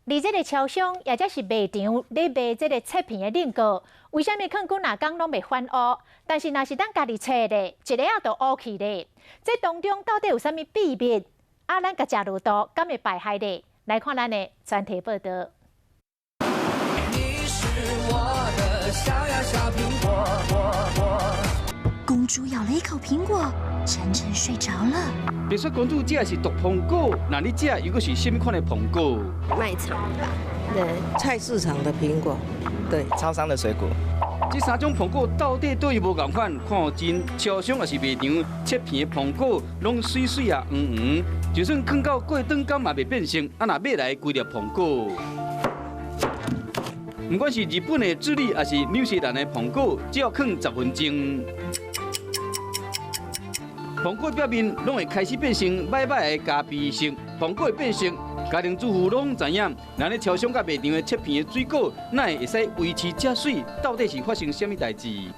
佇這个超商，抑者是賣場咧賣這个切片的冷果，為啥物囥幾若工攏袂反烏？但是若是咱家己切咧，一下仔就烏去咧。這當中到底有啥物秘密？啊，咱共食落肚，敢會敗害咧？來看咱的專題報導。你是我的小呀小蘋果。公主咬了一口蘋果，沉沉睡着了。別說公主食的是毒蘋果，那你食又閣是啥物款的蘋果？賣場吧，對，菜市場的蘋果，對，超商的水果。這三種蘋果到底佗位無仝款？看真，超商抑是賣場切片的蘋果，攏媠媠啊黃黃，就算囥到過轉工嘛袂變色。啊，若買來規粒蘋果，毋管是日本的智利，抑是紐西蘭的蘋果，只要囥10分鐘，蘋果表面攏會開始變成䆀䆀的咖啡色。蘋果會變色，家庭主婦攏知影。咱咧超商佮賣場的切片的水果，哪會會使維持遮媠？到底是發生啥物代誌？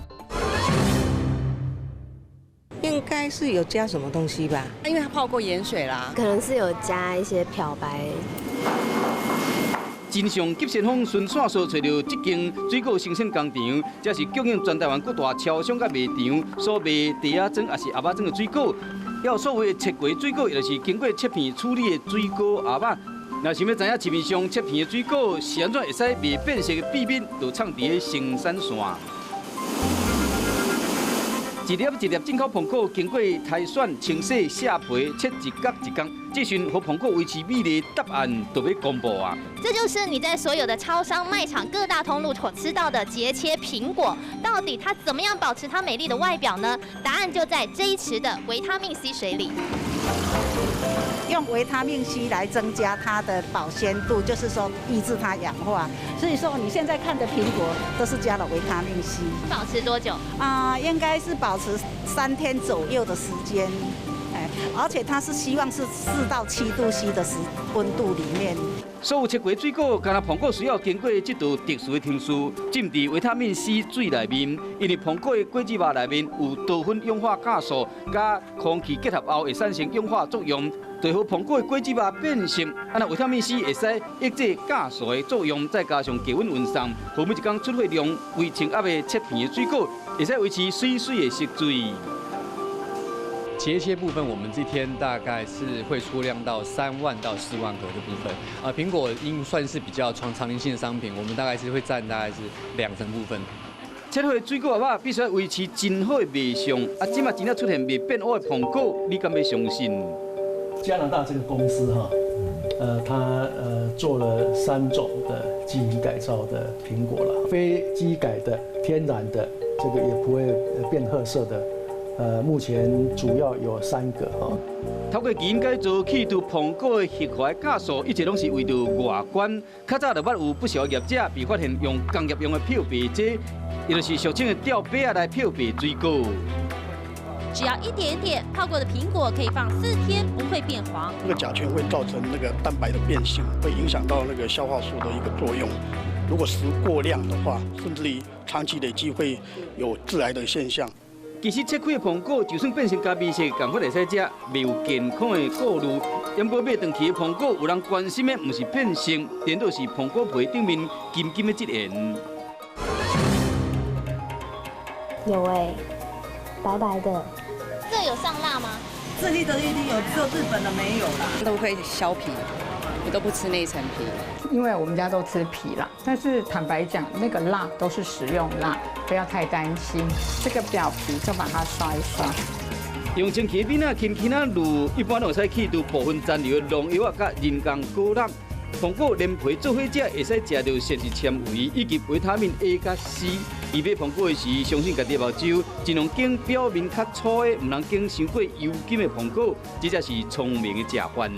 應該是有加什麼東西吧？因為它泡過鹽水啦，可能是有加一些漂白。真相急先鋒循線索揣著這間水果生產工廠，這是供應全台灣各大超商佮賣場所賣袋仔裝抑是盒仔裝的水果。要所謂切過水果，就是經過切片處理的水果盒仔。若想欲知影市面上切片的水果是按怎會使袂變色的秘密，就藏佇咧生產線。一粒一粒進口蘋果，經過篩選、清洗、卸皮、切一角一角，這時予蘋果維持美麗答案就欲公布啊！這就是你在所有的超商、賣場、各大通路所吃到的節切蘋果，到底它怎麼樣保持它美麗的外表呢？答案就在這一池的維他命 C 水裡。用維他命 C 來增加它的保鮮度，就是說抑制它氧化。所以說你現在看的蘋果都是加了維他命 C。保持多久？啊，應該是保持3天左右的時間。哎，而且它是希望是4到7度 C 的時溫度裡面。所有切過水果，干焦蘋果需要經過這道特殊的程序，浸佇維他命 C 水內面。因為蘋果的果子肉內面有多酚氧化酵素，佮空氣結合後會產生氧化作用，就予蘋果的果子肉變色。啊，若維他命 C 會使抑制酵素的作用，再加上低溫運送，予每一工出貨量幾千盒的切片的水果，會使維持媠媠的色水。節切部分，我們這天大概是會出量到3萬到4萬盒的部分。啊，蘋果應算是比較長長齡性的商品，我們大概是會佔大概是2成部分。切好的水果盒仔必須維持真好的賣相。啊，這馬真正出現袂變烏的蘋果，你敢欲相信？加拿大這個公司哈，他做了三種的基因改造的蘋果了，非基改的天然的這個也不會變褐色的。目前主要有三個哈。透過基因改造去除蘋果的核化酵素，一切攏是為著外觀。較早就捌有不少業者被發現用工業用的漂白劑，也就是俗稱的吊白仔來漂白水果。只要一點點泡過的蘋果可以放4天不會變黃。那個甲醛會造成那個蛋白的變性，會影響到那個消化素的一個作用。如果食過量的話，甚至於長期累積會有致癌的現象。其實切開的蘋果，就算變成咖啡色，仝款會使食，袂有健康的顧慮。不過買轉去的蘋果，有人關心的毋是變色，顛倒是蘋果皮頂面金金的質緣。有哎，白白的。這有上蠟嗎？智利的一定有，只有日本的沒有啦。都會削皮，我都不吃那層皮。因為我們家都吃皮啦，但是坦白講，那個蠟都是食用蠟，不要太擔心。這個表皮就把它刷一刷。用清氣的敏仔輕輕仔滷，一般攏會使去除部分殘留的農藥仔佮人工果蠟。蘋果連皮做伙食，會使食著膳食纖維以及維他命 A 佮 C。伊買蘋果的時，相信家己的目睭，盡量揀表面較粗的，毋通揀傷過油金的蘋果，這才是聰明的食法。